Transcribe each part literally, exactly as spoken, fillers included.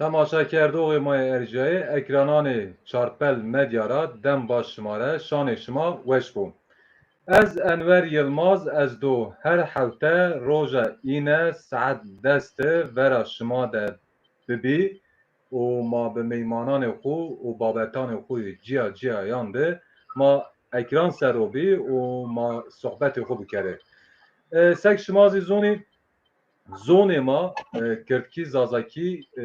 Temaşekerdoxê ma yê erciyayê ekrananê Çarpel Medya ra dem baş şima re, şanê şima weş bo. Ez Enwer Yilmaz, ez do her hewte roja îne saet dest vera şima de bibî û ma bi meymananê xwe û babetanê xwe yê ciya ciyayan de ma ekran ser o bî û ma sohbetê xwe bikerê. E, sek şima zî zonî, zonê ma, e, kirdkî, zazakî, e,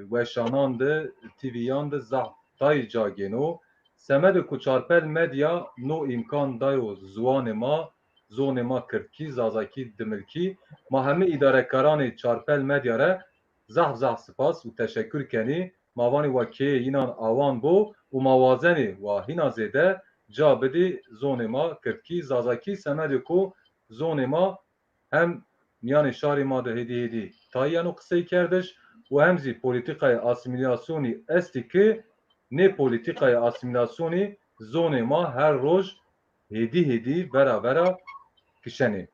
weşanan de, T V'yan de zaf tayî ca gêno. Semedê ku Çarpel Medya no îmkan dayo ziwanê ma, zonê ma kirdkî, zazakî, dimilkî, ma hemî îdarekaranê Çarpel Medya re zaf zaf spas û teşekkür kenî. Ma vanî wa kê yînan awan bo û ma wazenî wa hîna zêde ca bidî zonê ma kirdkî, zazakî, semedê ku zonê ma hem mîyanê şarê ma de hêdî hêdî tayî yeno qiseykerdiş û hem zî polîtîkayê asîmîlasyonî estî ki nê polîtîkayê asîmîlasyonî zonê ma her roj hêdî hêdî vera vera kişenê.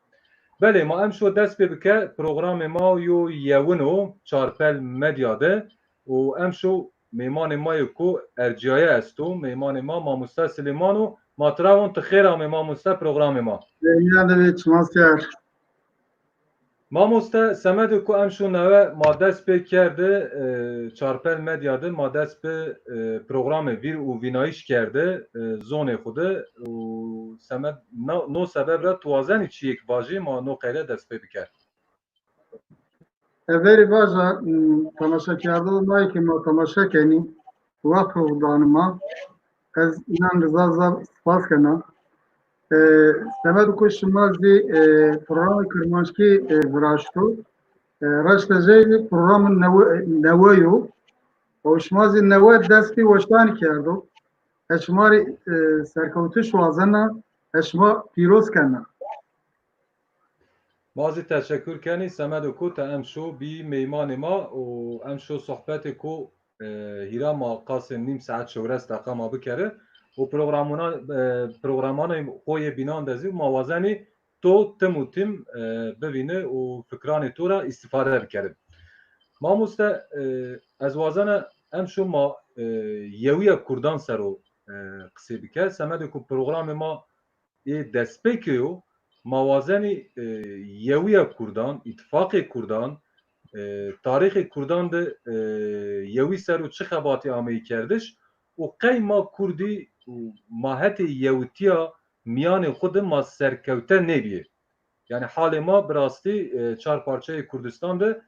Belê, ma emşo dest pê bike, programê ma yo yewin o Çarpel Medya de û emşo mêmanê ma yê ku erciyaye esto, mêmanê ma Mamoste Silêman o. Ma tira wan, tu xêr amê mamoste programê ma. Yewniya de bê, çima ser. Mamoste, semedê ku emşo newe ma dest pê kerdi, e, Çarpel Medya de ma dest bi, e, programê vîr û vînayîş kerdi, e, zonê xwe de û semed, na, no sebeb re tu wazenî çiyêk vajî, ma no qeyde dest pê biker. Evverî vaja, m, temaşekerdoxê ma yê ke ma temaşe kenî, wext xwe danima. Ez înan re zaf zaf spas kena. E, semed ku şima zî, e, programê kirmanckî, e, viraşto. E, reşte jê zî programê newe, newe yo. Û şima zî newe dest pê weşanî kerdo. Ez şima rê, e, serkewtiş wazena, ez şima pîroz kena. Ma zî teşekkür kenî, semedo ku te emşo bî meymanê ma û emşo sohbetê ku, e, hîra ma qasê nîm saet çewres deqa ma bikeri û programona, e, programanê xwe yê bînan de zî ma wazenî to tim û tim, e, bivîni û fikranê to ra îstîfade bikeri. Mamoste, e, ez wazena emşo ma, e, yewiya Kurdan ser o, e, qisê bike. Semedê ku programê ma ê destpêkê yo, ma wazenî, e, yewiya Kurdan, îtifaqê Kurdan, e, tarîxê Kurdan de, e, yewî ser û çi xebatî ameyî kerdiş û qey ma Kurdî û ma hetê yewitiya miyanê xwe de ma serkewte nêbiyê. Yani halê ma bi rastî, e, çar parçeyê Kurdistan de,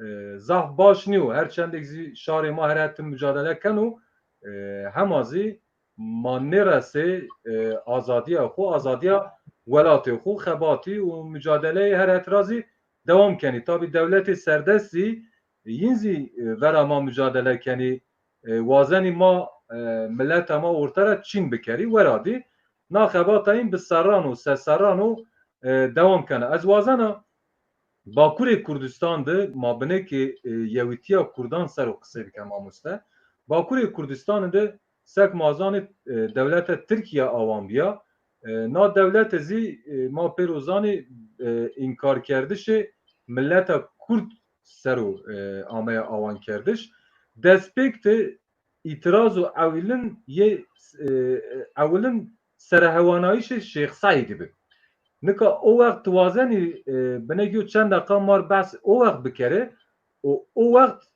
e, zaf baş nîyo. Her çendek zî şarê ma her hetin mucadele keno, e, hema zî ma nêresê, e, azadiya xwe, azadiya welatê xwe, xebatî û mucadeleyê her het ra zî dewam kenî. Tabî dewletê serdest zî, yîn zî, e, vera ma mucadele kenî, e, wazenî ma, e, mileta ma orte ra çîn bikerî, weradî. Na xebata yîn bi serran û seserran û, e, dewam kena. Ez wazena Bakurê Kurdistan de ma binekê, e, yewitiya Kurdan ser o qisey bike mamoste. Bakurê Kurdistan de sek ma zanê, e, dewleta Tirkiye awan biya. E, na dewlete zî, e, ma pêro zanê, e, înkarkerdişê mileta Kurd ser o, e, ameya awankerdiş. Destpêk de îtiraz û ewilin yê, e, ewilin serehewanayîşê Şêx Seîdî bi. Nika o wext tu wazenî, e, binekî yo çend deqa mar behs o wext bikere û o wext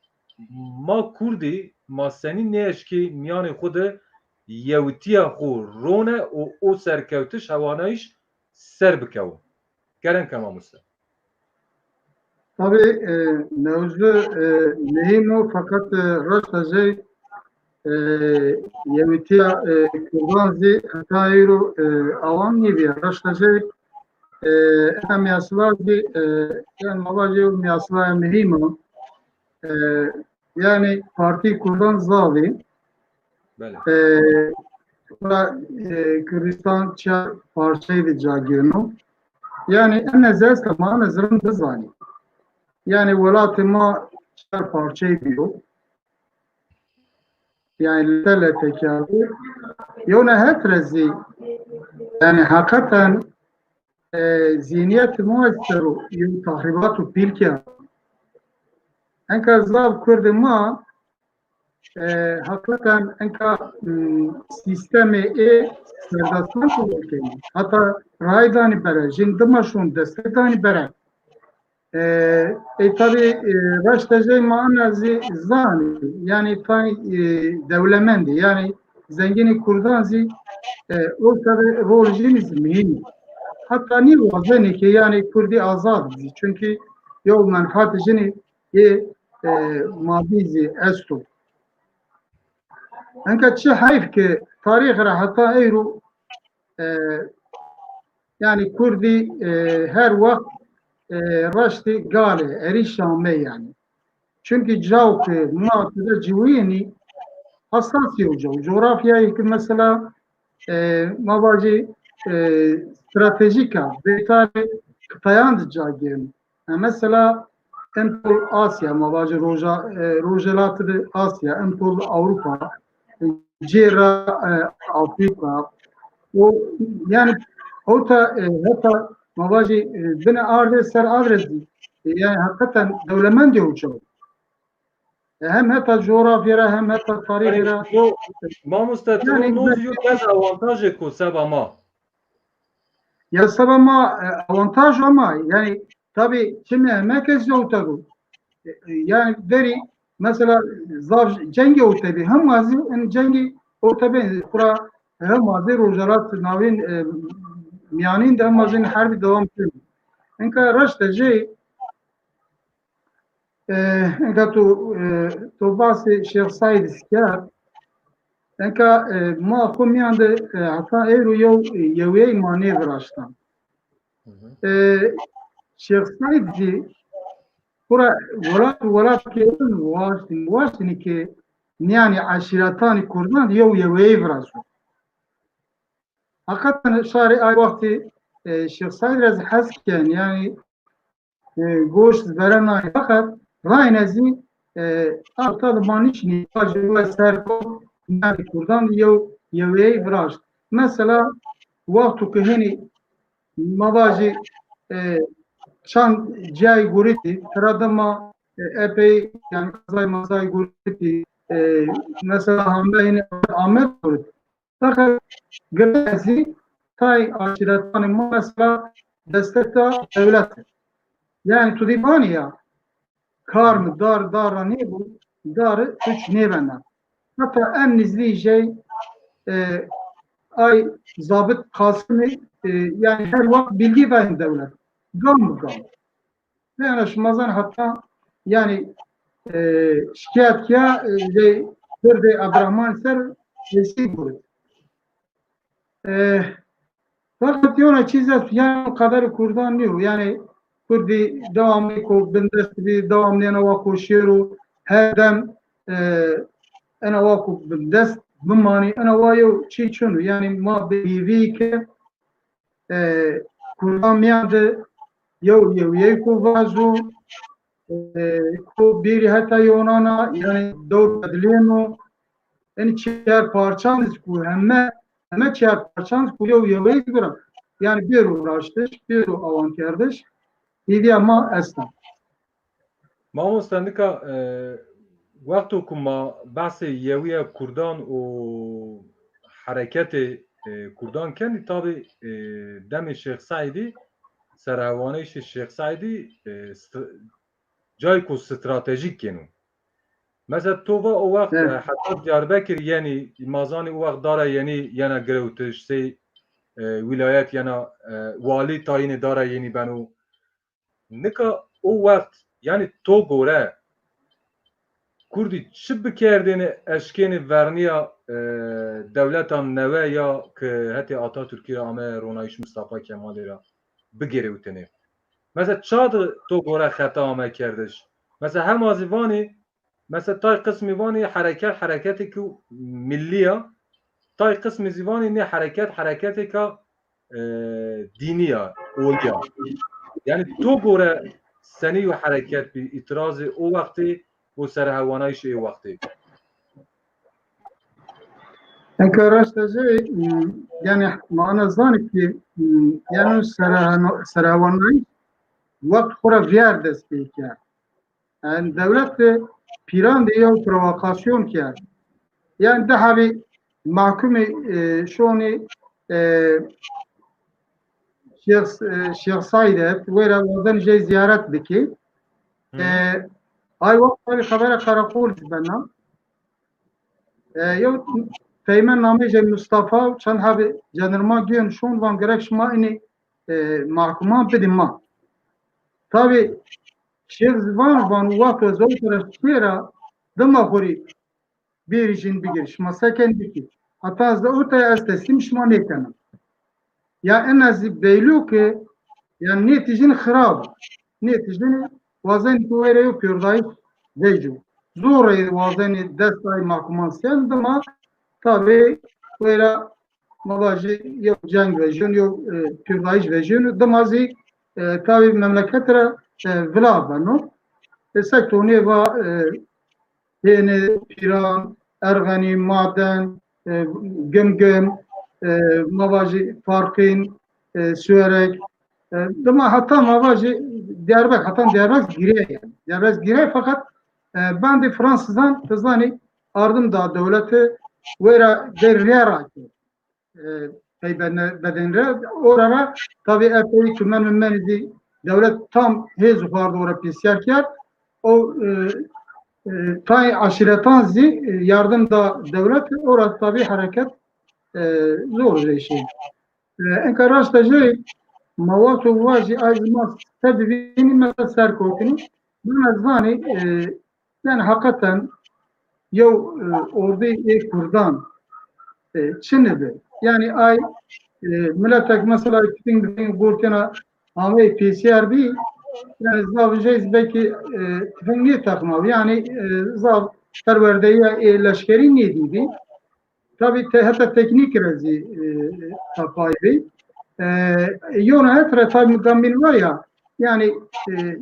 ma Kurdî, ma senî nêeşkî miyanê xwe de yewitiya xwe rone û o serkewtiş hewanayîş ser bikewo. Kerem ke mamoste. Tabî, e, mewzu, e, muhîm o, feqet, e, reşta jê, e, yewitiya, e, Kurdan zî heta îro, e, awan nîbîye. Reşta jê, e, ena miyasla zî, e, yani mala jê miyasla muhîm o. E, yani Partî Kurdan zavî, Belê. E, e, Kurdistan çar parçeyê de cagirno. Yani em nezesta ma ne zirin bizanî. Yani welatê ma çar parçeyê diyo. Yani lete lete kerdî. Yewne het rezî. Yani hakikaten, e, zihniyet ma ser o, yew tahribat û pîl kerd. Enka zaf Kurdê ma, e, hakikaten enka, m, sîstemê ê serdastan ku dikeyî. Heta ray danî bere, jin dima şûn destek danî bere. E, e, tabi, e, raşta jê ma ana zî zanî, yani tay, e, dewlemendî, yani zengînî Kurdan zî, e, o tabi rol jin zî muhîm. Heta nî wazenî ki yani Kurdî azad zî. Çünkü yew menfaat jin ê, e, madî zî esto. Enka çi heyf ki tarîx ra heta eyro, e, yani Kurdî, e, her wext, e, raştî galê, erîşa me yani. Çünkü caw ki ma tede ciwînî hassas yew caw. Coğrafyayê ki mesela, e, ma vajî, e, stratejîk a, bêtarê kıtayan di ca gên. E, mesela em pol Asya, ma vajî roja, e, rojhelatê Asya, em pol Avrupa, e, cêra, e, Afrika. O, yani, hota, e, heta ma vajî, e, bine ardê ser adres, e, yani hakikaten dewlemendî o caw. E, hem heta coğrafya ra, hem heta tarîxê ra. Ay, no, mamoste, tu yani, no, noz yo dezavantajê ku seba ma. Ya seba ma, e, avantaj ama, yani, tabi, çi me, me kes yewte bû. E, e, yani, derî, mesela, zaf cengê yewte bî. Hem wazî, em cengê yewte bî, kura hem wazî Rojhelat Navîn, e, miyanîn de hem wazî herbî devam kir. Enka raşte jê, e, enka tu, e, tu basê Şêx Seîd kir. Enka, e, ma xwe miyan de, e, heta êro yew, e, yewiyê ma nêviraştan. Hı hı. E, Şêx Seîd jî kura welat û welat kêrin waştin, waştin ki niyanî eşîretanî Kurdan yew yewiyê virazo. Hakikaten şarê ay wextî, e, Şêx Seîd re zî hez ken, yani, e, goş zî bere nayê. Feqet rayne zî, e, arta li manîş nî, ji we ser ko, yani Kurdan yew, yeweyî viraşt. Mesela, wextu ku hênî ma vajî, e, çand cihayî gurîtî, tira dima, e, epey, yani, qezay mazay gurîtî, e, mesela, hamle hênî Amed gurît. Feqet girê zî tay aşîretanê ma mesela destek da dewlet. Yani tu dî vanî ya, kar mi dar, dar ra nêbû, dar üç nêbena. Heta en nizlî jey, e, ay zabit Qasimî, e, yani her wext bilgi verin dewlet. Gam bi gam. Vêna şima zan heta, yani, e, şikayet kiya, e, lê Kurdê Abdurrahman ser êsî bû. E, Feqet yona çîz est, yani qederê Kurdan nîyo. Yani Kurdî dewamlî ku bindest bî, dewamlî ena wa ku şêro, her dem, e, ena wa ku bindest bimanî, ena wa yew çî çin o. Yani ma bi hêvî ke e, Kurdan miyan de yew yewiyê ku vazo, e, ku bîrî heta Yunana, yani dewr bedilêno, yani çar parçan ku heme, heme çar parçan ku yew yewiyê gura. Yani bêro raştiş, bêro awankerdiş, hêviya ma esta. Mamoste, nika, e, wexto ku ma behsê yewiya Kurdan û hereketê, e, Kurdan kenî, tabî, e, demê Şêx Seîdî, serhewaneyşê Şêx Seîdî, e, st-, cayê ku stratejîk kêno. Mesela to va o wext, Evet. e, heta Diyarbekir yenî, ma zanî o wext dara yenî yena girewtiş, sey, e, wîlayet yena, e, walî tayînê dara yenî beno. Nika o wext, yani to gore, Kurdî çi bikerdêne eşkêne verniya, e, dewletan newe ya ki hetê Atatürkî ra ame, ronayîş Mustafa Kemalî ra bigirewtêne? Mesela ça di to gore xeta ame kerdiş? Mesela hema zî vanê, mesela tay qismî vanê hereket, hereketêk millî ya, tay qismî zî vanê nê hereket, hereketêka e, dînî ya, olî ya. Yani to gore senî yo hereket bî, îtirazê o wextê û serhewanayîşê ê wextê? Eke raşta jê, m, yani ma ana zanî ki, m, yani serhana-, serhewanayîş wext xwe ra viyar dest pê kerd. Yani dewlet de pîran de yew provokasyon kir. Yani dehevî mahkumê e, şonî e, Şêx, e, Şêx Saîd e, wêre wazen jê ziyaret bikî. E, ay wexta xebera karakol ji bena. E, yew peymen namê jê Mustafa û çend hebî jandarma giyon şon van gerek şima inî e, mahkuman bidin ma. Tabi Şêx Zivan van wexta zewtera şêra dima xurî bêrî jin bigir. Şima seken bikî. Heta ez de ota ez teslîm şima nêkenim. Ya ena zî beylo ke ya nêtîjin xirab. Nêtîjin wazenî ku wêre yo pêrdayîş vecû. Zorê wazenî destay mahkuman sen dima tabi wêre mala jî yew ceng vejûn, yew e, pêrdayîş vejûn. Dima zî e, tabi memleket re e, vila beno. E, sektonê va e, Hênê, Pîran, Erxenî, Maden, e, Gimgim, e, mava jî Farqîn, e, Suwerek, e, dima heta mava jî Diyarbek, heta Diyarbek girê yani. Diyarbek girê fakat e, bandê Fransızan tizanî ardim da dewleti wêra derriye rakir. E, peybendirin re. Orada tabi epey çimen min menî dî dewlet tam hêz û xwardo re pêsiyar kerd. O e, e, tay aşiretan zî e, yardım da dewlet ora tabi hereket e, zor vêşî. E, enka raşta jê ma wexto vajî ay zî ma se bivînî me ser kotinî. Min ez zanî e, Yani heqeten yew e, ordî ê Kurdan e, çi nibe? Yani ay e, miletek mesela tüfeng bidin gortena amey P C R B yani zav jeyz belki e, tüfeng niye takma. Yani e, zav perwerdeya e, leşkeri niye diydi? Tabi te, heta teknik re zî e, tapay bî. E, yona het re tabi gamîn var ya yani e,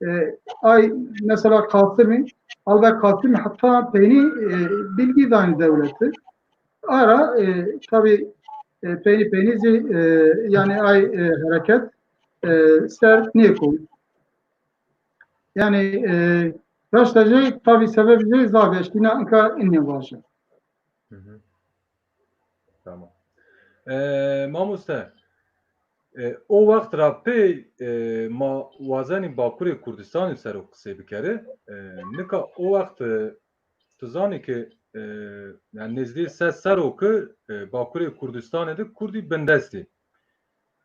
e, ay mesela Kasım'ı, Albert Kasım'ı hatta peynî e, bilgi dayın devleti. Ara e, tabi e, peynî peynî zî e, yani ay e, hareket e, ser nêkun. Yani e, raşta jê tabi sebeb jê zav eşkîna inka inne vaje. Hı hı. Tamam. E, mamoste, e, o wext ra pê e, ma wazenî Bakurê Kurdistanê ser o qisê bikeri. E, nika o wext e, tu zanî ki e, yani nêzdî ses ser o ki e, Bakurê Kurdistanê de Kurdî bindestî.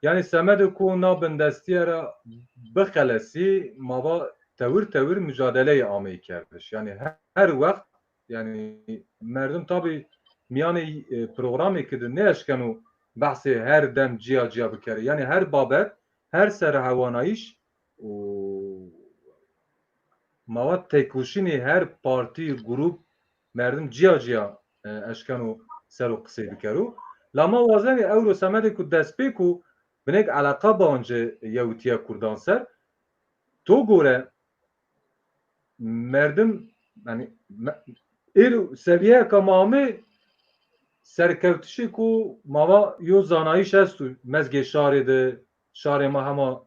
Yani semedê ku na bindestiye ra bixelesî, ma va tewir tewir mucadeleyê ameyî kerdiş. Yani her, her wext yani merdim tabi miyanê e, programê ki de nêeşkeno behsê her dem ciya ciya bikere. Yani her babet, her serhewanayîş û ma va têkoşînê her partî, grûp, merdim ciya ciya e, eşkeno ser o qisey bikero. La ma wazenê ewro semedê ku destpêk û binêk eleqa bance yewitiya Kurdan ser. To gore merdim yani me, êro seviyeyeka ma amê serkewtişê ku ma va yo zanayîş esto mezgê şarê de, şarê ma hema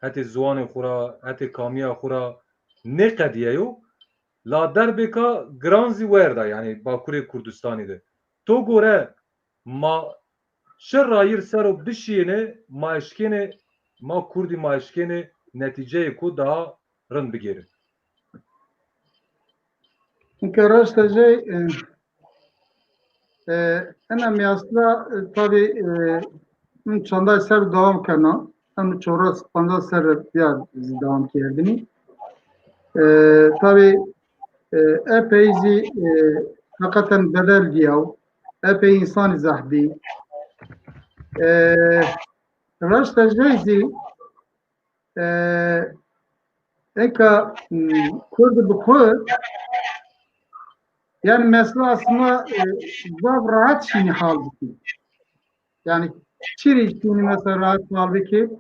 hetê ziwanê xwe ra, hetê kamiya xwe ra nêqediyeyo. La derbêka giran zî werda, yani Bakurê Kurdistanê de. To gore ma çi rayîr ser o bişiyêne, ma eşkêne, ma Kurdî ma eşkêne netîceyê ku daha rind bigêrin. Çunke raşta jê e, e, ena miyasla e, tabi e, min çanda ser dewam kena. Em çewres pancas ser ya zî dewam kerdinî. E, tabi e, epey zî e, heqeten bedel diyaw. Epey însanî zehf bî. E, raşta jê zî e, eka Kurd bi xwe yani mesela aslında e, zaf rahat şînî hal dikî. Yani çirî şînî mesela rahat hal bikî.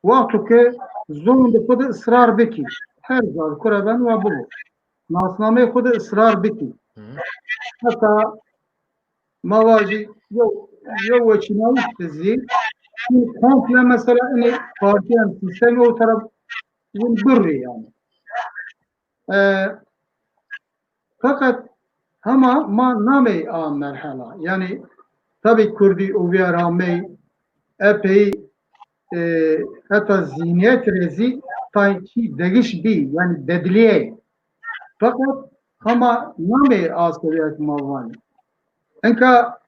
Wexto ke zon di xwe de israr bikî. Her zaf kure ben wa bibo. Nasnameyê xwe de israr bikî. Heta ma vajî yew yew weçînayîş de zî komple mesela inê partiyan sîstemê o taraf win birrî yani. E, Feqet hema ma namey a merhela. Yani tabi Kurdî û viyara me epey, e, heta zihniyet re zî tay çî degiş bî, yani bediliyê. Feqet hema namê a seviyek ma vanî. Enka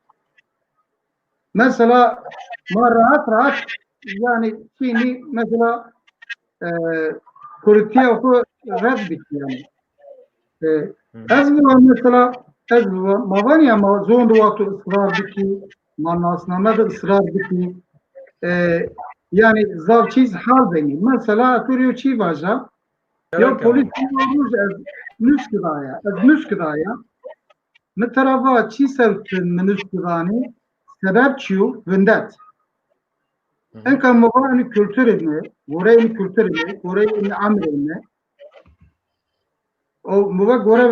mesela ma rahat rahat yani çînî mesela, e, kurtiya xwe red bikî yani. E, ez biva mesela, ez biva, ma vanî ama zon de wexto israr bikî, ma nasname de israr bikî. E, yani zav çîz hal benî. Mesela tu rê çî vaja, ya polis roj ez nûskidaya, ez nûskidaya. Mi tera va çî ser tu mi nûskidanî, sebeb çi yo, vindet. Enka mi va ini kulturê me, goreyê ini kulturê me, goreyê ini emrê me. O mi va gore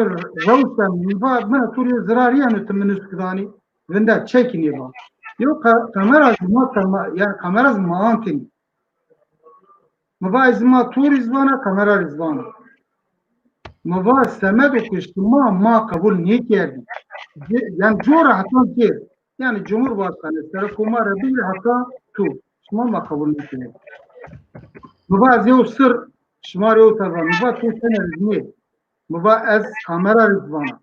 rewşa mi va, mi tu rê zirarî yani tu mi nûskidanî, vindet, çekî nêva. Yo ka-, kamera ji ma, kama-, yani kamera ji ma antin. Mi va ez ma tu rîzvana, kamera rîzvana. Mi va semedo ku şima ma qebûl nêkerdî. Ce-, yani cora heta kê. Yani Cumhurbaşkanı, Serokkomar re bigire heta tu. Şima ma qebûl nêkerdî. Mi va ez yew sir şima rê ew teva. Mi va tu tene rîzmê. Mi va ez kamera rîzvana.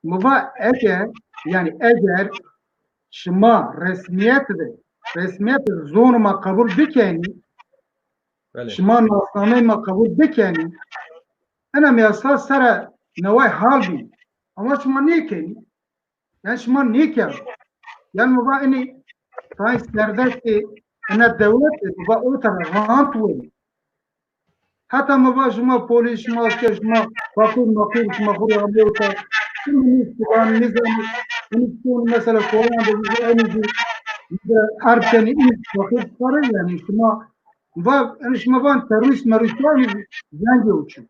Mi va eger, yani eger şima resmiyet de, resmiyet de zonê ma qebûl bikenî, Belê. Şima nasnameyê ma qebûl bikenî, ena me yasa sere neway hal bî. Ama şima nêkenî. Yani şima nêken. Yani mi va inî tay serdestê ena dewlet, mi va o tane rant weri. Heta mi va şima polîs, şima asker, şima fakir makir, şima xwe rê amê wisa. Şima nî Sudan, nizam, nî Sudan mesela Koreyan de bize en ucuz bize her sene ilk fakir çıkarır yani şima va, yani şima van terörist merörist var mı? Zengin uçun.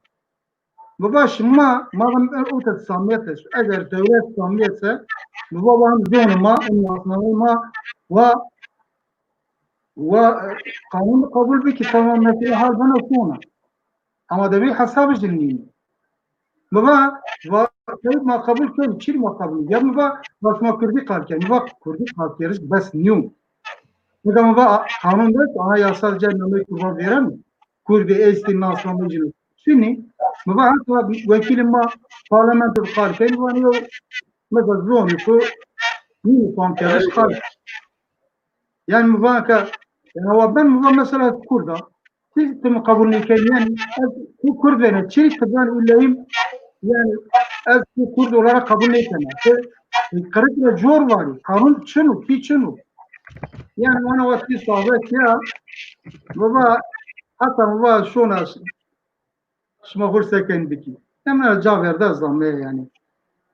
Mi va şima, madem o te samiyet, eger devlet samiyetse, mi va van zonê ma, en nasnameyê ma, va Wa, e, qanûn qebûl bikî, tamam, mesela hal bena sona. Ama demê hesabê jî nîne. Mi va, va, teyb ma qebûl ken, çî ma qebûl. Ya mi va, va şima kurdî qal ken. Mi va kurdî qalkeriş bes nîyo. Nika mi va, qanûn bes, ana yasa cennamê kurban veren. Kurdî, êstî, nasnamê jî. Şinî, mi va, heta wekîlê ma parlamento qal ken, va nîyo, mesela zonî ku nîyo fam keriş qal. Yani mi va ke, yani wa ben mi va mesela Kurda. Siz tu mi qebûl nêkenî, yani ez tu Kurd vene, çi tu ben illeyim, yani ez tu Kurd olarak qebûl nêkena. Te qirikre cor varî, kanun çin o, kî çin o. Yani wana wa tî sabe ya, mi va, heta mi va şona şima xwe sekin bikî. Em ne ca verde zame yani.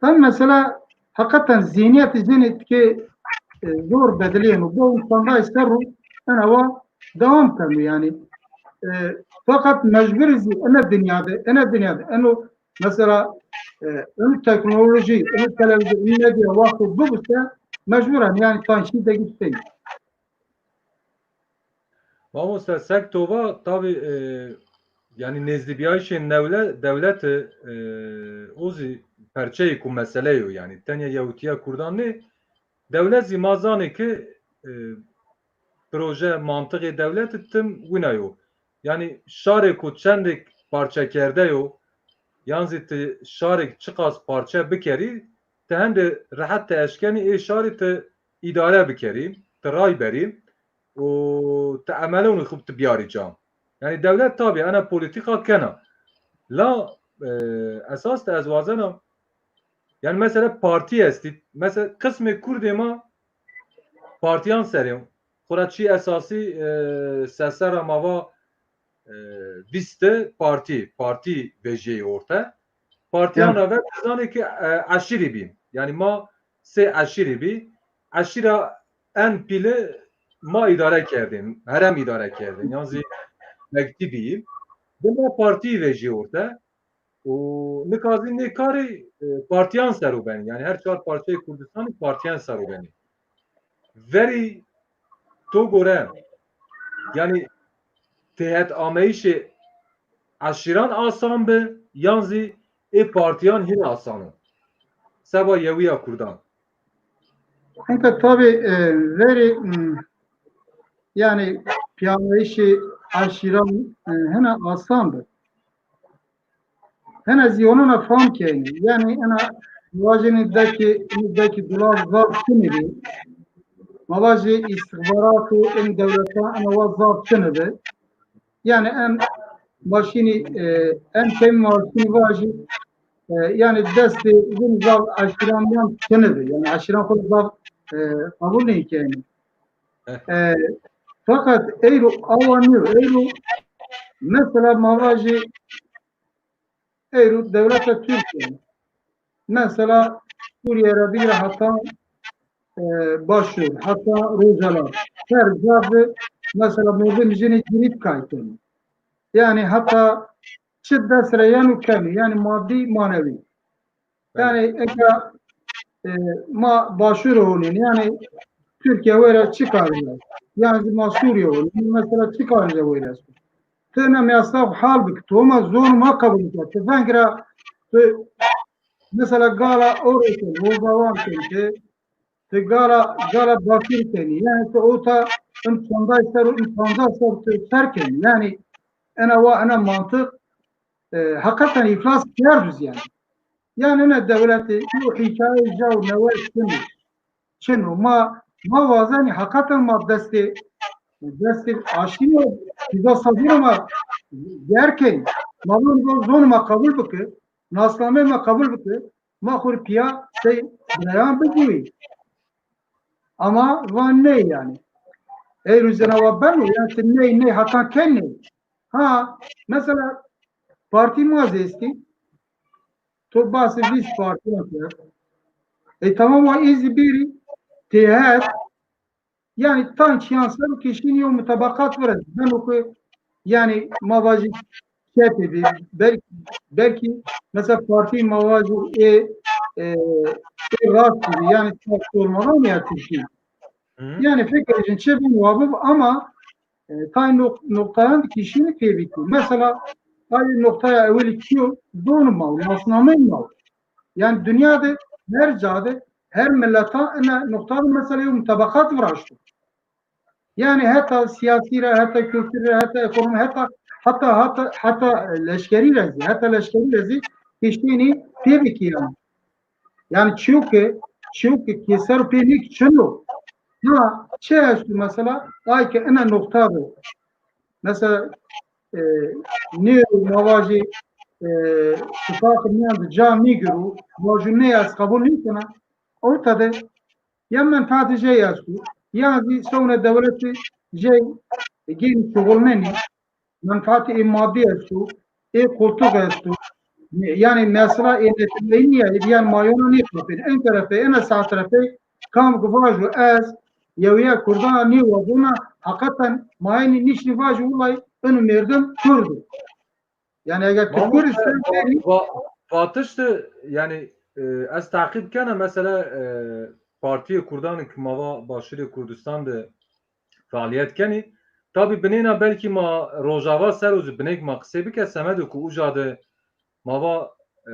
Tam mesela hakikaten zihniyetê jinê dike, e, zor bediliyeno. Bu insanda ser û ena wa devam keno yani. E, fakat mecbur zî ene dünyada, ene dünyada, eno mesela, e, ön teknoloji, ön televizyon, ön medya vakti bu ise mecburen yani tanşi de gitsin. Mamoste, sek tova tabî, e, yani nêzdîbiyayîşên newle-, dewlete, e, o zî perçeyê ku mesele yo, yani tenya yewtiya Kurdan nê, dewlet zî ma zanê ki, e, proje, mantiqê dewlete tim wina yo. Yani şarê ku çendek parçekerde yo, yan zî ti şarek çiqas parçe bikerî, ti hende rehet ti eşkenî ê şarê ti îdare bikerî, ti ray berî û ti emelonê xwe ti biyarî ca. Yani dewlet tabî ena polîtîka kena. La, e, esas de ez wazena, yani mesela partî estî, mesela qismê Kurdê ma partiyan serê, xwe ra çî esasî, e, sesera ma va, e, vîst partî, partî vejiyê orte. Partiyan ra ve zanê ki, e, eşîrî bî. Yani ma sê eşîrî bî. Eşîra en pîle ma îdare kerdin, herem îdare kerdin. Yan zî mektî bî. Dimre partî vejiyê orte. Û nika zî nê karê, e, partiyan ser û benî. Yani her çar parçeyê Kurdistanê partiyan ser û benî. Verî to gore, yani têhet ameyişê eşîran asan bi, yan zî ê partiyan hîn asan in? Seba yewiya Kurdan. Heta tabî, e, verê, m, yani piyanayişê eşîran, e, hene asan bi. Hene zî onana fam keyni. Yani ena vajini deki, deki dulav zaf tini bi. Ma vajî istixbarat û in dewletan ena wa zaf tini bi. Yani em maşînî, e, em kêm maşînî vajî, e, yani destê vin zaf eşîran yan tini bi. Yani eşîran xwe zaf, e, qebûl neykenî. E, fakat eyro awa niyo. Eyro mesela ma vajî eyro dewleta Türkiye. Mesela Suriye re bigire heta, e, Başûr, heta Rojava. Her ca bi mesela merdim jinê girî kaytin. Yani heta çi dest re yeno kemî, yani madî, manewî. Yani eka, e, ma Başûr honîn, yani Türkiye were çi karî ye? Yani ma Suriye honîn, mesela çi karî ye were? Tu ne meyasta hal bik, tu ma zor ma kabul bik. Tu veng ra, tu mesela gala Orêtin, Rozawan kin, tu, tu gala, gala Bakir kenî. Yani tu ota im çandayî ser, im çanda ser, tu ser kenî. Yani ena wa, ena mantık, e, hakikaten iflas kerdûz yani. Yani ne dewletê, bu hikaye jaw newe çin o. Çin o. Ma, ma wazenî hakikaten ma destê, destê aşî yo, pîza sabûna ma gerkên. Ma bunu bu zon ma kabul bike, nasname ma kabul bike, ma xur piya sey birayan bigûyî. Ama van ney yani. Ey rûzena wa beno, yani ney, ney, hatan ken ney. Ha, mesela partî ma zêstî, to bahsê vîst partiyan kir. E, tamam, wa îzî bîrî têhet, yani tank yan ser kişîn yo mutabaqat vire. Beno ku yani ma vajî çepê bî, belkî, belkî mesela partî ma vajî ê, e, ê rast bî, yani çar sormadan ya Tirkî. Yani fikir için çi bin wa bib ama e, tay nok-, noktayan di kişînî pê bikî. Mesela, ay noktaya ewilî kiyo, zon ma, nasname ma. Yani dünya de her ca de, her milleta ina nokta de mesela yo mutabaqat viraşto. Yani heta siyasî re, heta kültür re, heta ekonomi, heta, heta, heta, heta leşkerî re zî, heta leşkerî re zî kişînî pê bikî yani. Yani çiyo ke, çiyo ke kêser pê nik çin o. Ya çi esto mesela? Ay ke ina nokta be. Mesela, e, nêro ma vajî, e, tifaq miyan de ca nîgiro, vajî ne ez qebûl nîkena. Orta de ya menfaatê jey esto, ya zî sewne dewletê jey gênî şuxulnenî. Menfaatê ê madî esto, ê koltuk esto. Yani mesela ê neteweyî niye, ê diyan mayona nî kapên. En terefê, en esas terefê kam ku vajo ez, yewiya Kurdan nî wazona, hakikaten mayeni nişni vajo ulay, inu merdim Kurd. Yani eger tu Kurd sen va-, va-, vatişti, yani, e, ez taqîb kena mesela, e, Partiyê Kurdan ki mava Başûrê Kurdistan de faaliyet kenî. Tabî binêna belkî ma Rojava ser û ji binêk ma qisê bike, semedo ku uca de mava, e,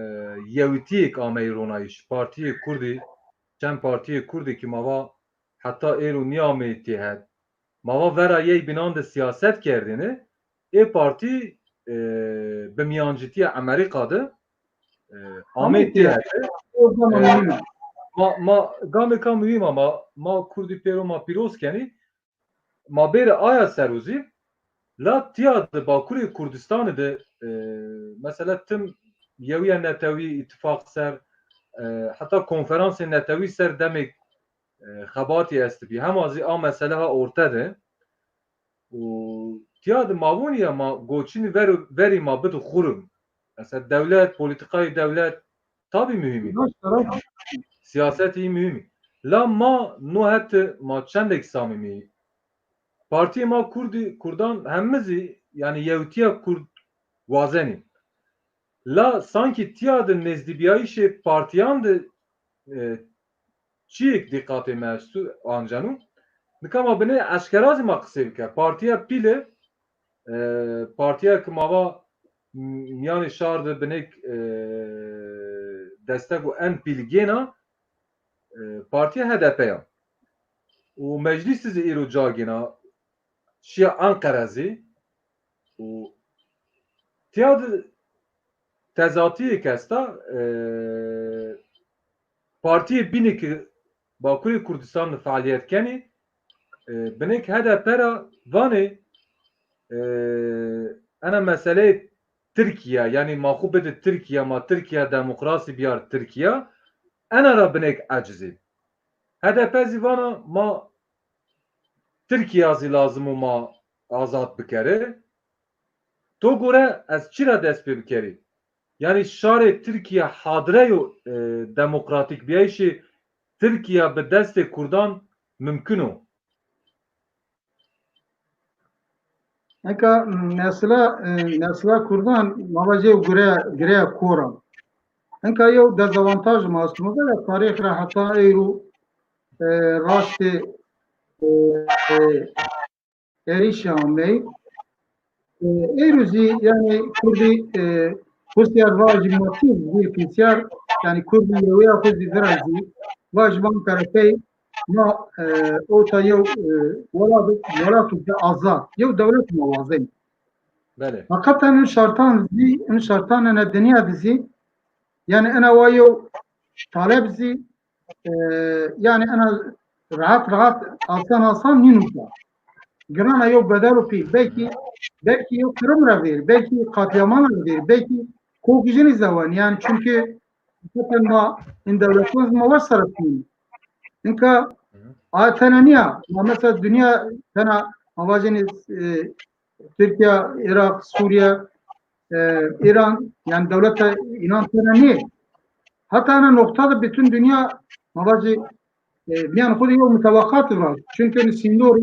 yewitiyêk ameyî ronayîş. Partiyê Kurdî, çend partiyê Kurdî ki mava heta êro nîyameyî têhet. Mava vera yey binan de siyaset kerdêne. Ê partî, e, bi miyancîtiya Amerîka de, e, ameyî têhet. E, ma, ma gamêka muhîm a, ma, ma Kurdî pêro ma pîroz kenî. Ma bêre aya ser û zî, la tiya di Bakurê Kurdistanê de, e, mesela tim yewiya netewî îtifaq ser, e, heta konferansê netewî ser demêk, e, xebatî estibî. Hema zî a mesele ha orte de. Û tiya di mavûnî ya ma goçînî ver, verî ma bid xurum. Mesela dewlet, polîtikayê dewlet tabî muhîmî. Siyasetî muhîmî. La ma no heti ma çendek samîmî. Partiyê ma Kurdî, Kurdan hemizî, yani yewtiya Kurd wazenî. La sankî tiya di nêzdîbiyayîşê partiyan de, e, çiyêk dîqatê me estu ancenu. Nika ma binê eşkera zî ma qisê bike. Partiya pîle, e, partiya ki mava miyanê şar de binêk, e, destek û en pîl gêna, e, partiya H D P ya. Û meclîs zî îro cagêna, şiya Enqere zî. Û tiya de tezatiyê kesta, e, partiyê bînê ki Bakurê Kurdistan de fealiyet kenê, e, binêk H D P ra vanê, e, ena meseleyê Tirkiye, yanî ma xwe bide Tirkiye, ma Tirkiye demokrasî biyar Tirkiye, ena ra binêk ecizî. H D P zî vana ma Tirkiye zî lazim û ma azad bikere. To gore ez çira dest pê bikerî? Yanî şarê Tirkiye hadire yo, e, demokratîk biyayîşê Tirkiye bi destê Kurdan mimkun o? Nika mesela, e, mesela Kurdan mavacê û gire, gireya kora. Nika yew dezavantaj ma aslında da tarîx ra heta eyro, e, raştê, e, e, erişa amey. E, eyro zî yani Kurdî, e, husyar vajî matî zî pisyar, yani Kurdî yeweya xwe zî virazî, vajî van terefey ma, e, ota yew, e, welat, welat de azad, yew dewlet ma wazên. Belê. Hakikaten in şartan zî, in şartan ene dinya de zî, yani ena wa yew talep zî, e, yani ena rahat rahat, asan asan nînuka. Girana yew bedel û pîl. Belkî, belkî yew kirim re vêr, belkî katliaman re vêr, belkî kokijinî zewan. Yani çünkü hakikaten ma in dewletan ma weş serefîn. Inka a tena niya. Ma mesela dünya tena ma vajênî, e, Tirkiye, Iraq, Suriye, e, Îran, yani dewleta înan tena niye. Hatta ana nokta da bütün dünya ma vajî, e, miyan xwe de yew mutewaqat var. Çünkü hani sîndor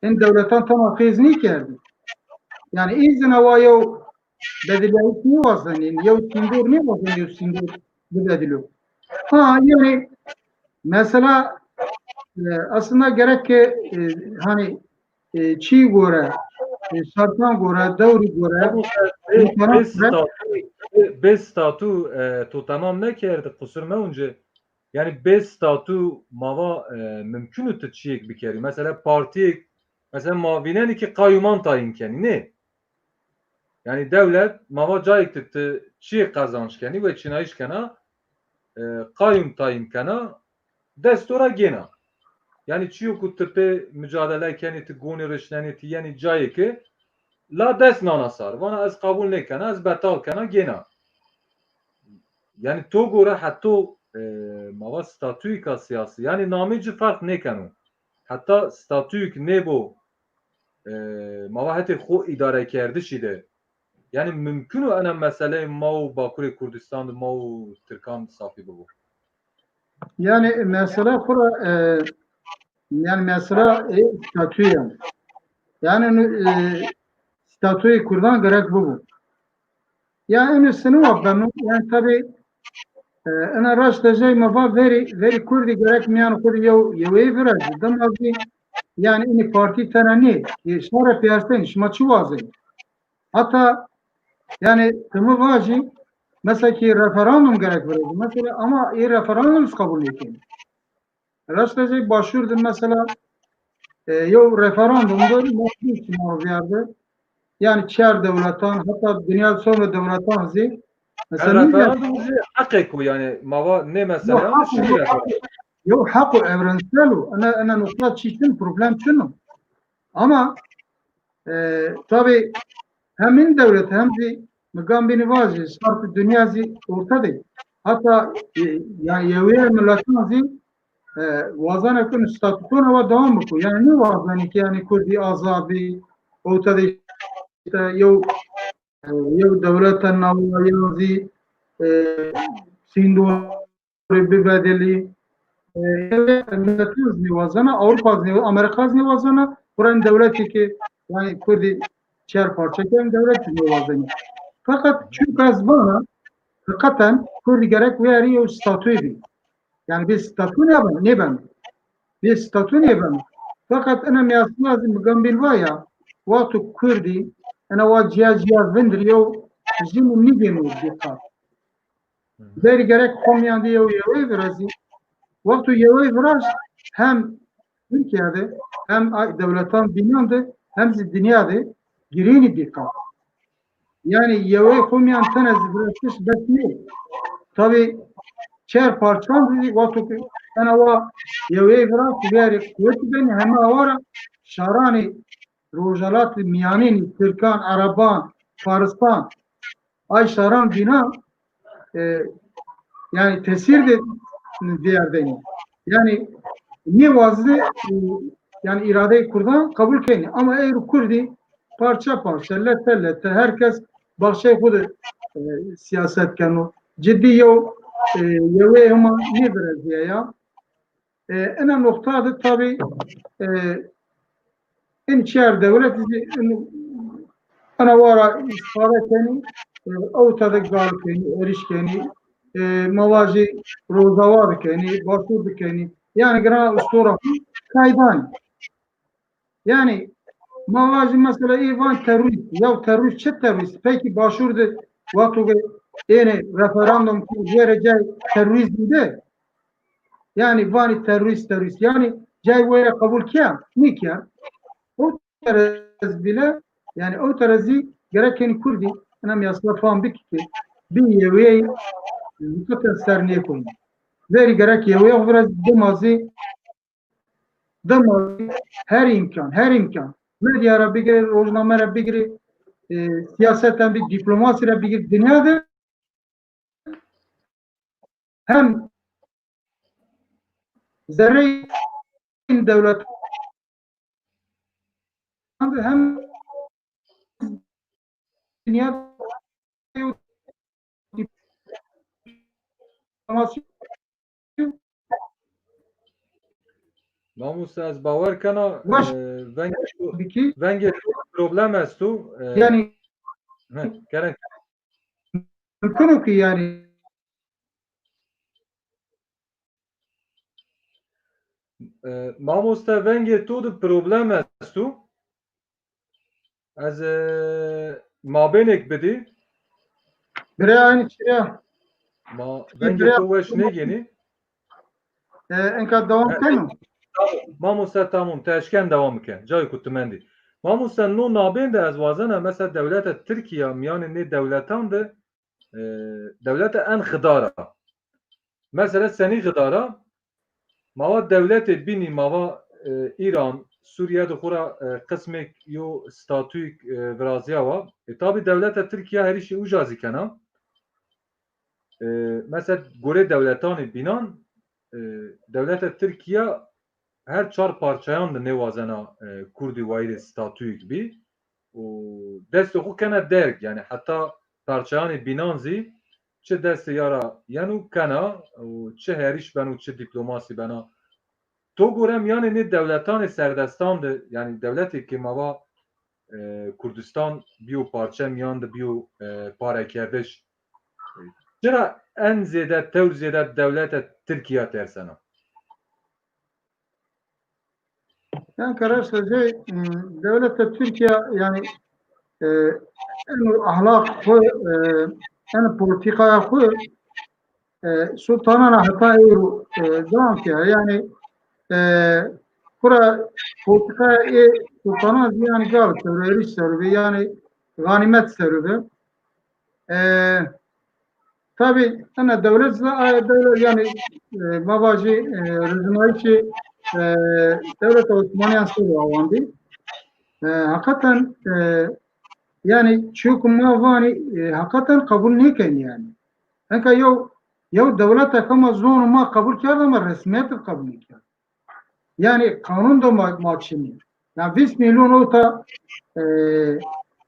in dewletan tena xêz nîkerdî. Yani îzin ewa yew bediliyayîş nêwazenîn, yew sîndor nêwazenîn, yew sîndor bibedilo. Ha, yani mesela, e, aslında gerek ki, e, hani, e, çî gore, e, şartan gore, dewrî gore, Bê, bê statû, bê, bê statû, e, to temam nekerd, qusur me unce. Yani bê statû mava, e, mimkun û tu çiyek bikerî. Mesela partiyek, mesela ma vînenî ki qayûman tayîn kenî, ne? Yani dewlet mava cayek tu, tu çiyek qazanç kenî ve çinayîş kena, e, qayûm tayîn kena, dest to ra gêna. Yani çiyo ku tu pê mücadele kenî, tu gonî rişnenî, tu yenî cayê ki la dest nana sar. Vana ez qebûl nêkena, ez betal kena, gêna. Yani to gore heto, e, mava statuyika siyasî, yani namê ci ferq nêkeno. Heta statuyik nêbo, e, mava hetê xo îdarekerdişî de. Yani mümkün o ena meseleyê ma û Bakurê Kurdistan de ma û Tirkan safî bibo. Yani mesela xura, e, yani mesela, e, statüye. Yani, e, statüyê Kurdan gerek bibo. Ya ene sinu beno, yani tabi, e, ena raşt de jey me va verî, verî Kurdî gerek miyan Kurdî yew, yew ê virajî. Dema zî, yani ini partî tena nê, e, şare piyasên, şima çi wazên? Hatta, yani, tu mi vajî, mesela ki referandum gerek virajî. Mesela ama ê referandum qebul nêkin. Raşta jî Başûr de mesela, e, yew referandum de mecbûr çima viyarde. Yani çar dewletan, hatta dünya sonra dewletan zî, mesela, referandum zî heqek o, yani mava ne mesela, yew heq û evrensel o. Ene, ene nokta çi çin, problem çin o. Ama, e, tabi hem in dewlet hem zî migan bînî vajî, şart dünya zî orta de. Hatta, e, yani yewiye miletan zî, e, wazane ku statûkona wa dewam biko. Yani ne wazane ki yani Kurdî azadî, orta de işte yew, e, yew dewleta nawa yew zî, e, sîndor bibedilî. E, miletan zî wazana, Ewropa zî, Amerîka zî wazana, kuran dewletê ki yani Kurdî çar parçe kirin dewlet zî wazana. Fakat çünkü ez vana, hakikaten Kurdî gerek wiyarî yew statûyê bî. Yani bir statû neben, neben. Bir statû neben. Fakat ena miyasına zî migan bîn vaya, wexto Kurdî, ena wa ciya ciya vindir yew jin û nîgên û dîqat. Berî gerek xwe mîyan de yew yewê virazî. Wexto yewê viraz hem Tirkiye de hem ay dewletan bînan de hem zî dinya de girênî dîqat. Yani yewê xwe mîyan tene zî viraztiş bes nî. Tabi çer parçan zî wexto ku tene wa yewê viraz vêrê kuvvetî benî heme awara şaranî Rojhelatê Mîyanînî, Tirkan, Ereban, Faristan, ay şaran bîna, e, yani tesîr de diyar denî. Yani nêwazine, e, yani îradeyê Kurdan qebul kenî. Ama êro Kurdî parça parça, lete lete, herkes baxçeyê xwe de, e, siyaset keno. Cidî yew, e, yewê hema nêvireziye ya. E, ina noqta de tabi, e, in çiyer dewlet zî in, ina wara îstîfade kenî, e, ew te de gal kenî, êrîş kenî, e, mewajî rozawa dikenî, başûr dikenî. Yani giran ustora kaydan. Yani mewajî mesela ê van terorîst, ya terorîst çi terorîst? Peki başûr de wexto ke êne referandum ku were cay terorîzm de, yani vanî terorîst, terorîst. Yani cay were qebul kiya? Nîkiya. O terez bile, yani o terezî gerek kenî Kurdî, ina miyasla fam bikî ki, bi yewê, hakikaten ser nêkoyî. Verî gerek yewê, o biraz demazî, demazî her imkan, her imkan. Medya re bigire, rojname re bigire, e, siyaseten bir diplomasi re bigire, dinya de hem zerreyên dewlet hem dinya Mamoste, ez bawer kena, Baş. e, vengê tu, Peki. vengê tu problem esto. E, Yani he, kerem. Mümkün o ki yani. E, mamoste, vengê tu de problem esto. Ez, e, mabênek bidî. Bire aynı çiya. Ma vengê tu weş nêgênî. E, enka devam keno. Tamam. Mamoste, tamam. Te eşken devam bikin. Cayê ku tu mendî. Mamoste, no nabên de ez wazena, mesela dewleta Tirkiye, miyanê nê dewletan de, e, dewleta en xidara. Mesela senî xidara, mava dewletê bînî, mava, e, Îran, Sûriye de xwe ra, e, qismêk yo statûyek, e, viraziya wa. E, tabî dewleta Tirkiye herîşî uca zî kena. E, mesela gorê dewletanê bînan, e, dewleta Tirkiye her çar parçayan de nêwazena, e, Kurdî wayîrê statûyek bî û destê xwe kene derg, yani heta parçayanê bînan zî çi destê ya ra yeno kena û çi herîş beno, çi dîplomasî bena. To gore miyanê nê dewletanê serdestan de, yani dewletê ke mava, e, Kurdistan biyo parçe, miyan de biyo, e, parekerdiş. Çira en zêde, tewr zêde dewleta Tirkiye tersena? Yani karar sözü, m, dewleta Tirkiye yani, e, en ahlak xwe, e, en politikaya xwe, e, sultanana heta êro, e, devam kir. Yani, e, kura politikaya ê sultanan yani gal serve, êrîş serve, yani ganimet serve. E, Tabi, ena dewlet zî, a, dewlet, yani, e, mavajî, e, rizmayişê, e, dewleta Osmaniyan ser awandî. E, hakikaten, e, yani, çiyo ku ma vanî, e, hakikaten qebul nêken yani. Enka yew, yew dewleta kama zon ma qebul kerd ama resmiyet qebul nêkerd. Yani kanun da ma, ma çinî. Yani vîst milyon ota, e,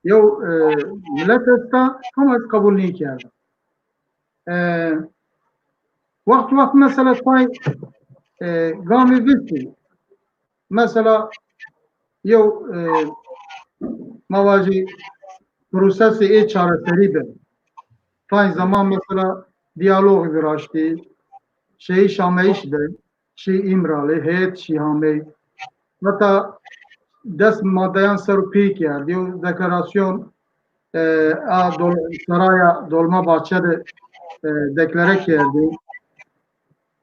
yew, e, millet esta, ama ez qebul nêkerdim. E, wext wext mesela tay, e, gamê vîstî. Mesela yew, e, mavajî prosesê ê çareserî be. Tay zaman mesela diyalog viraştî, şeyiş ameyîş be. Şî Îmralê, heyet şî Hamey. Heta des madeyan ser û pê kerd, yew deklarasyon e, a dol, saraya Dolmabahçe de, e, deklare kerdî.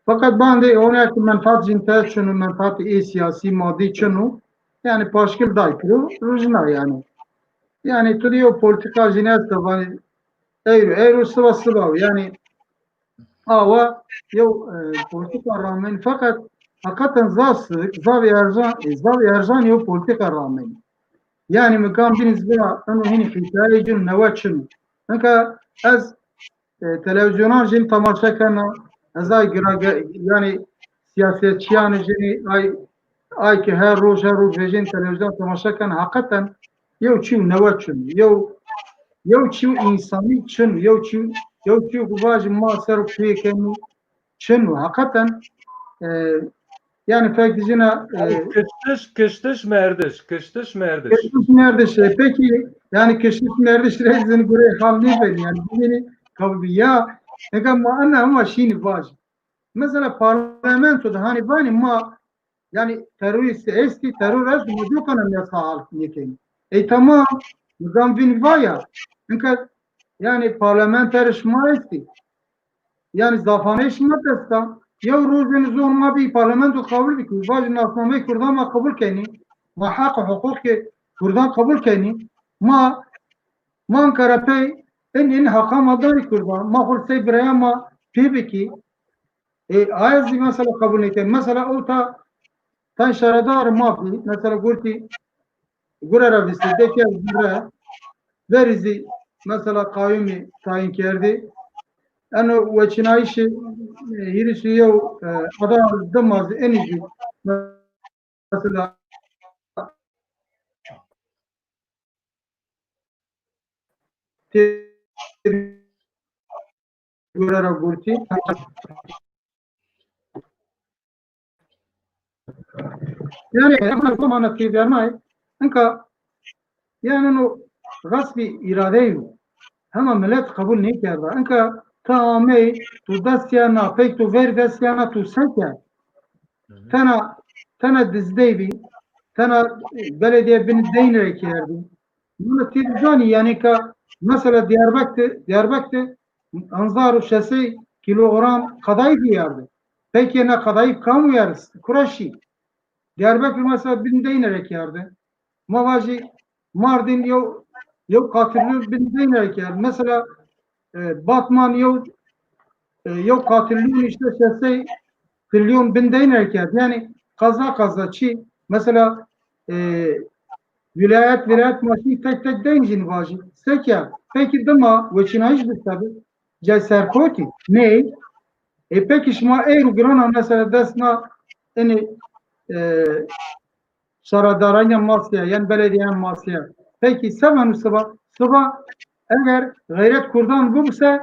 Fakat bandê ona ki menfaat jin te çin û menfaat ê siyasî madî çin û yani paşkil day kiro rujna yani. Yani tu diyo politika jin esta vani eyro, eyro sıva sıva yani awa yew, e, politika ramen fakat hakikaten zaf sık, zaf erjan, e, zaf erjan yew politika ramen. Yani mi kan biniz bira eno hini hikaye cin newe çin. Neka ez, e, televizyonan jin tamaşe kena, ez ay gira ge-, yani siyasetçiyan jin ay, ay ki her roj, her roj vejin televizyon tamaşe kena. Hakikaten yew çiw newe çin, yew, yew çiw insanî çin, yew çiw, yew çiw ku vajin ma ser pêkenî çin û hakikaten, e, yani pek dijine, e, Kiştiş, kiştiş merdiş, kiştiş merdiş. Kiştiş merdiş, e, peki, yani kiştiş merdiş rezin gure hal ne ben yani bini kabul ya, ega ma ana ama şini vaj. Mesela parlamentoda hani vani ma yani terörist esti, terör esti, ma diyor kana yasa halk yekin. E tamam, nizam vin vaya. Çünkü yani parlamenter şma esti. Yani zafanê şima desta. Yew rojên zor ma bî parlamento kabul bikî. Vajin nasnameyê Kurdan ma kabul kenî. Ma haq û huquqê Kurdan kabul kenî. Ma, ma Ankara pey in in haqa ma darî Kurdan. Ma xul sey biraya ma pê bikî. E, aya zî mesela kabul neke. Mesela o ta, ta şaredar ma bî. Mesela gurtî, gure re vîstî, dekê ez gure, verî zî mesela qayûmî tayîn kerdî. Eno weçînayîşê, e, hîris û yew, e, ada dima zî enî zî mesela tê gure re gurtî. Yani, em her zaman têdernayê. Inka, yani, no, resmî îradeyo. Hema millet qebul nêkerda. Inka, ta amey, tu destiyana, pek tu ver destiyana, tu seke. Hı hı. Tena, tena dizdey bî, tena belediye bin deynre kerdî. Bunu têdizanî, yani, ka, mesela, Diyarbakır, Diyarbakır, anzar û şesey kilogram kadayıf yerdi. Peki ne kadayıf kamu yer, kuraşî. Diyarbakır mesela bin deynerek yerdi. Mavaji Mardin yew, yew katilyon bin deynerek yerdi. Mesela, e, Batman yew, e, yew katilyon işte şesey trilyon bin deynerek yerdi. Yani kaza kaza çi. Mesela, e, vilayet, vilayet maşî tek tek deyn jî nivajî. Seke, peki dima weçînayîş bi sebi. Cay serkotî. Ney? E, peki şima ey û girana mesela dest na ini, e, şaradaranya masiya, yan belediye masiya. Peki seven siva, siva eger xeyret Kurdan bibse,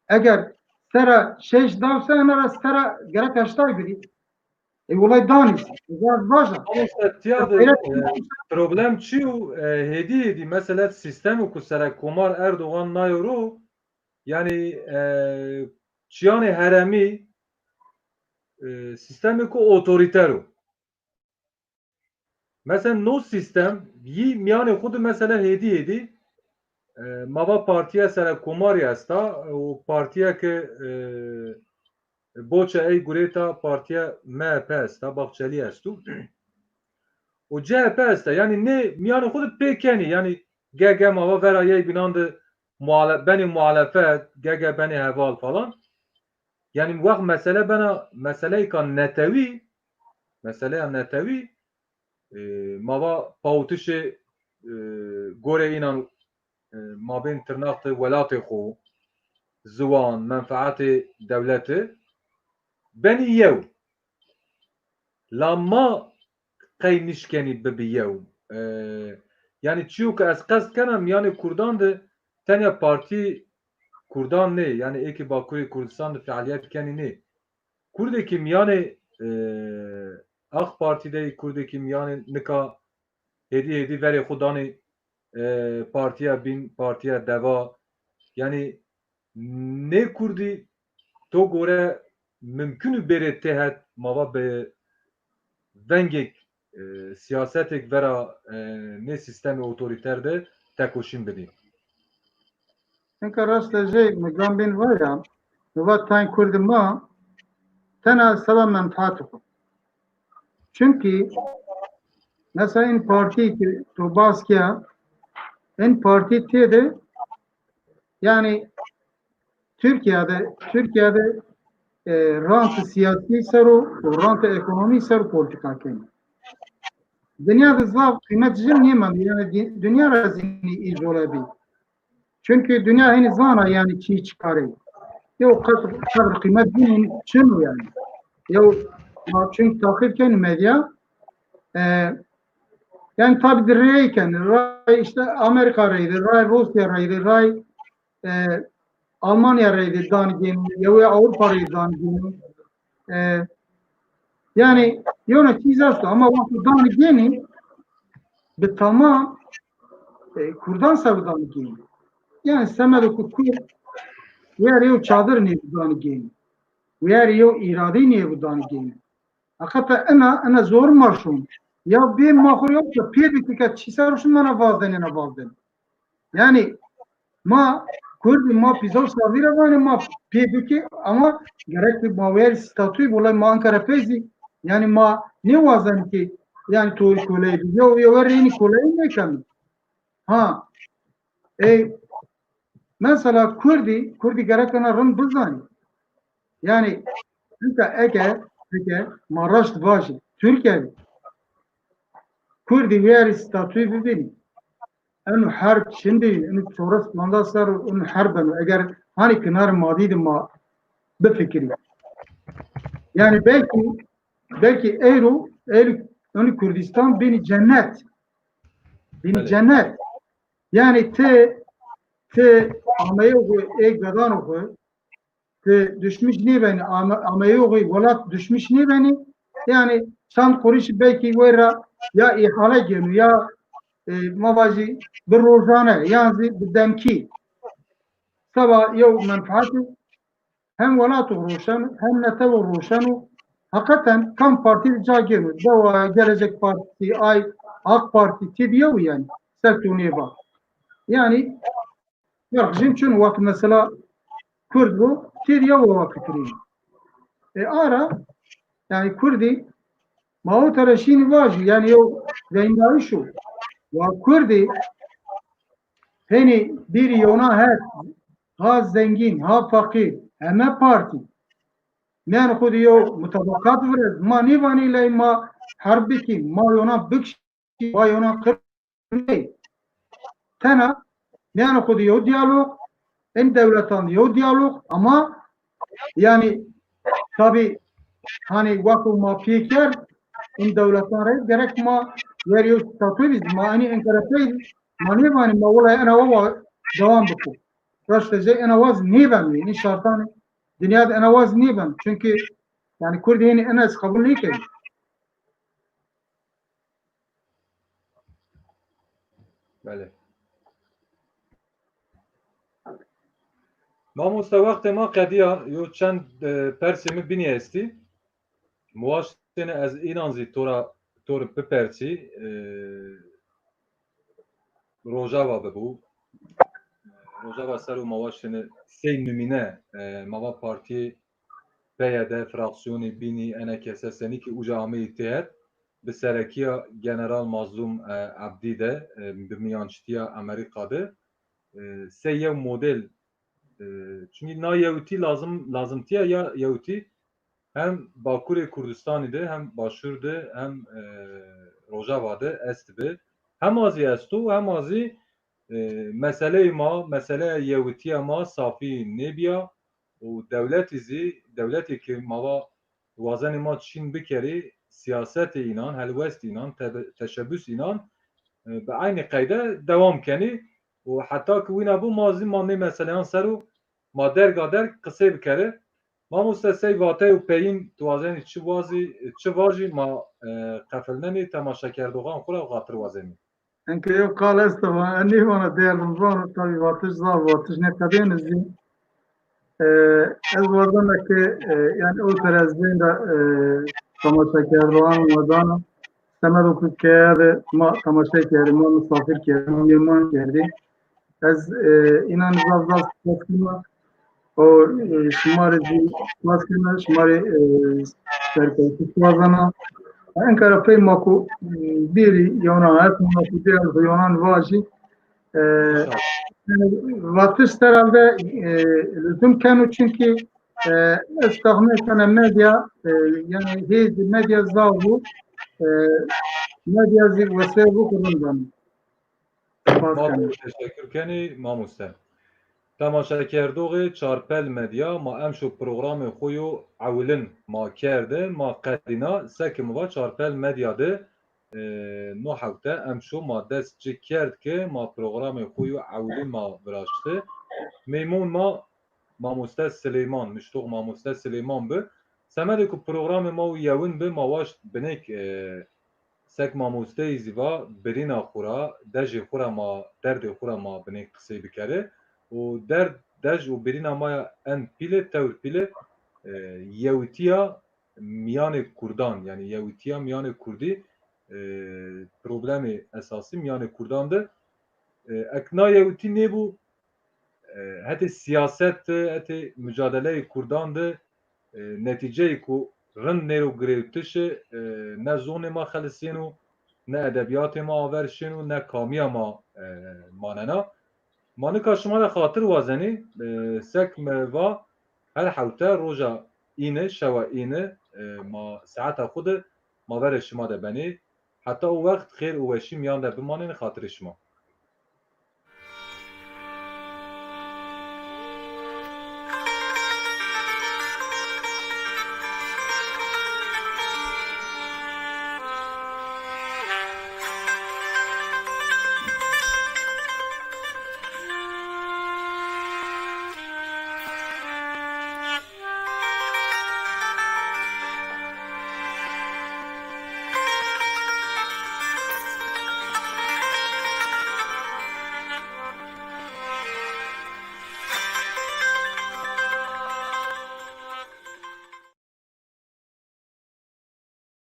eger sera şeş davse, enara sera gerek heştay bidî. E, olay danî. Biraz baş. Ama işte tiya de, e, problem çi û, e, hêdî hêdî mesela sîstemê ku serek Komar Erdogan nayo ro, yani, e, çiyanê heremî, e, sîstemê ku otorîter o. Mesela no sîstem yî miyanê xwe de mesela hêdî hêdî, e, mava partiya serekomarî esta û partiya ke, e, boça ey gurêta partiya M H P esta, Bahçelî esto. Û C H P esta. Yani nê miyanê xwe de pê kenî. Yani G G mava vera yey binan de muhale-, benê muhalefet, G G benê heval falan. Yani wext mesele bena meseleyka netewî, meseleya netewî, e, mava pawitişê, e, gorê înan, e, mabên tirnaxtê welatê xwe, ziwan, menfaetê dewletê, benî yew. La ma qey nişkenî bibi yew. E, yani çiyo ke ez qest kena miyanê Kurdan de tenya partî Kurdan nê, yani êkê Bakurê Kurdistan de fealiyet kenî nê. Kurdekî miyanê, e, AK Partî de, Kurdekî miyanê nika hêdî hêdî verê xwe danê, e, partiya bîn, partiya deva. Yani nê Kurdî to gore mimkun û bêrê têhet mava bi vengek, e, siyasetek vera, e, nê sîstemê otorîter de tekoşîn bidî. Hinka rast e jê, mi gan bên vaya, mi va tayên Kurd ma, tena seba menfaat xwe. Çunkî, mesela, in partî ki tu bas kiya, in partî tê de, yani, Türkiye'de, Türkiye'de, e, rant siyasî ser û, û rant ekonomî ser û polîtîka kene. Dinya de zaf qîmet jin nêmend, yani, di-, dinya re zînî îzole bî. Çünkü dünya henî zana, yani, çi çikarê. Yew qet, qedr qîmet bînin çin yani. Yew ma çünkü takip ken medya, e, yani, tabi di rey ken, ray işte Amerika reydi, ray Rusya reydi, ray, e, Almanya reydi dan gên, yew Avrupa reydi dan gên. E, yani, yona çîz esto, ama wextî dan gênî, bi tamam, e, Kurdan ser dan gênî. Yani, semedo ku Kurd, wer yew çadir nê bi dan gênî. Wer yew îradî nê bi dan gênî. Hakikaten ina, ina zor ma şûn. Ya bê ma xwe ya pê bikike çî ser şûn mana vazdenê na vazdenê. Yani, ma Kurdî ma pîza û sazî re vanê ma pê bikê, ama gerek ma wer statûyê, wele ma Ankara peyzî, yani, ma nêwazen ki, yani, torî koleyî bi. Yo, yo, wer rênî koleyî nêkemî. Ha. Ey, mesela Kurdî, Kurdî gerek ina rind bizanî. Yani, hinka eke, eke ma raşt vajî, Türkiye Kurdî wiyarî statûyê bibînî. Eno herb çin bî, eno çores manda ser û eno herb beno. Eger hanî kinar madî de ma bifikirî. Yani belkî, belkî eyro, eyro, eno Kurdistan bînî cennet. Bînî Belê. cennet. Yani ti, ti ameyê xwe, ê gedano xwe, ti düşmüş nêbenî, ame-, ameyê xwe welat düşmüş nêbenî. Yani çand qurîş belkî wê re ya îhale gêno, ya, e, ma vajî bi rojane, yan zî bi demkî. Seba yew menfaatê hem welat û roşen, hem netew û roşen û hakikaten kam partî ca gêno. Dewa Gelecek Partisi, ay, AK Parti, tê diye û yani. Ser tu nêba. Yani, Fark jin çun wek mesela Kurd bû, tê diye wa fikirî. E, ara, yani Kurdî, ma o tere şîn vajî, yani yew zeyndayîş o. Wa Kurdî, henî bîrî yona het, ha zengîn, ha feqîr, heme partî. Meyên xwe de yew mutabaqat virez, ma nêvanî ley ma herb bikî, ma yona bikş- Vay ona qir ney. Tena meyana xwe de yew diyalog, in dewletan de yew diyalog, ama yani tabi hani wexto ma pê kerd, in dewletan re gerek ma wer yew statû bî, ma enî Enkara pey, ma nêvanî ma wela ena wa dewam biko. Raşte jê ena waz nêben wî, in şartan dinya de ena waz nêben. Çünkü yani Kurdî hênî ena ez qebul nêkerim. Belê. Mamoste, wextê ma qediya, yo çend, e, persê min binî estî. Mi waştêne ez înan zî tora, tor bipersî, e, Rojava bibû. Rojava ser û ma waştêne sey numîne, e, ma va partiyê P Y D, fraksiyonê bînî, enekese senîkî uca ameyî têhet, bi serekiya General Mazlûm, e, Ebdî de, e, bi miyançitiya Amerîka de, e, sey yew model, e, çunkî na yewtî lazim, lazimtiya ya yewtî hem Bakurê Kurdistanî de, hem Başûr de, hem, e, Rojava de est bi. Hema zî esto, hema zî, e, meseleyê ma, meseleya yewitiya ma safî nêbiya. û dewletî zî, dewletê ki ma va wazenê ma çîn bikerî, siyasetê înan, helwest înan, te-, teşebus înan, e, bi eynî qeyde dewam kenî û heta ki wîna bû ma zî ma nê meseleyan ser û ma derga derg qisê bikerî. Mamoste sey vate û peyîn tu wazenî çi wazî, çi vajî ma, e, qefilnenî temaşekerdoxan xwe re xatir wazenî. Enke yew qal esto, va, ez nêvana dêrdim vano, tabî vatiş zaf, vatiş ne qedê nizî. E, ez wardana ke, e, yani ew terezbên de, e, temaşekerdoxan me dana. Semedo ku keye de ma temaşe kerdî, ma misafir kerdî, ma mêman kerdî. Ez e, înan zaf zaf spas kima û e, şima rê jî spas kima, şima rê e, serkewtî spas ana. Enkara peyma ku e, bîrî yona ez ma ku dê ez yonan vajî e, vatiş herhalde e, lüzum keno çünkü e, ez tahmin kene medya e, yani hêzî medya zaf bû e, medya zî wesê bû kurundan. Spas Ma kenê. Teşekkür kenê mamoste. Temaşekerdoxê Çarpel Medya, ma emşo programê xwe yo ewilin ma kerde, ma qedîna seke mi va Çarpel Medya de e, no hewte emşo ma dest ci kerd ke ma programê xwe yo ewilin ma viraşti. Mêmon ma mamoste Silêman, miştox mamoste Silêman bi. Semedê ku programê ma û yewin bi ma waşt binêk e, sek mamosteyî zî va birîna xwe ra, dejê xwe ra ma, derdê xwe ra ma binêk qisey bikere. Û derd, dej û birîna ma ya en pîle, tewr pîle e, yewitiya miyanê kurdan, yani yewitiya miyanê kurdî e, problemê esasî miyanê kurdan de. E, ek na yewitî nêbû e, hetê siyaset de, hetê mucadeleyê kurdan de e, netîceyê ku rind nêro girêwtiş e, ne zonê ma xelisîno, ne edebiyatê ma aver şêno, ne kamiya ma e, manena. Ma nika şima de xatir wazenî, e, sek me va her hewte roja îne, şewa îne, e, ma saeta xwe de ma verê şima de benê. Heta o wext xêr û weşî miyan de bimanên xatirê şima.